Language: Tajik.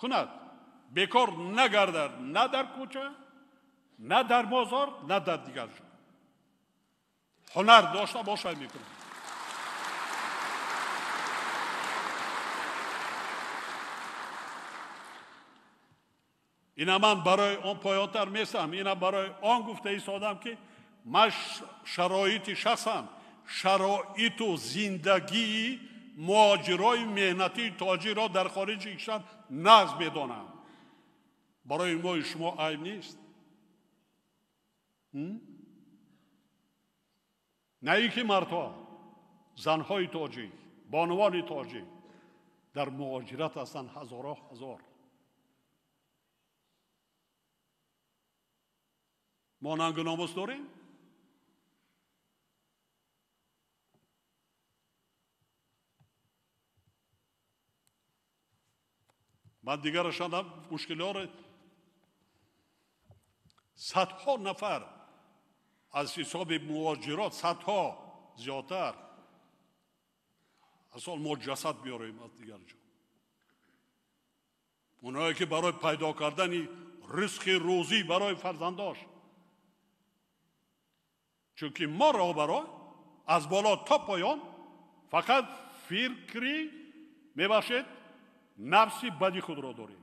Кунад, бекор нагардад, на дар кӯча, на дар бозор, на дар дигар ҷо. Ҳунар дошта бошад, мекунад. Ина ман барои он поёнтар местам, ина барои он гуфта истодам, ки ман шароити шахсан, шароиту зиндагии муҳоҷирои меҳнатии тоҷикро дар хориҷи кишвар нағз медонам. Барои мои шумо айб нест. На ин ки мардҳо, занҳои тоҷик, бонувони тоҷик дар муҳоҷират ҳастанд ҳазорҳо ҳазор. Мо нангу номус дорем? Ман дигарашонам мушкилиҳоро садҳо нафар аз ҳисоби муҳоҷирот, садҳо зиёдтар асол мо ҷасад биёрем аз дигар ҷо. Онҳое ки барои пайдо кардани ризқи рӯзӣ барои фарзандош, чунки мо роҳбаро аз боло то поён фақат фикри, мебахшед, нафси бади худро дорем.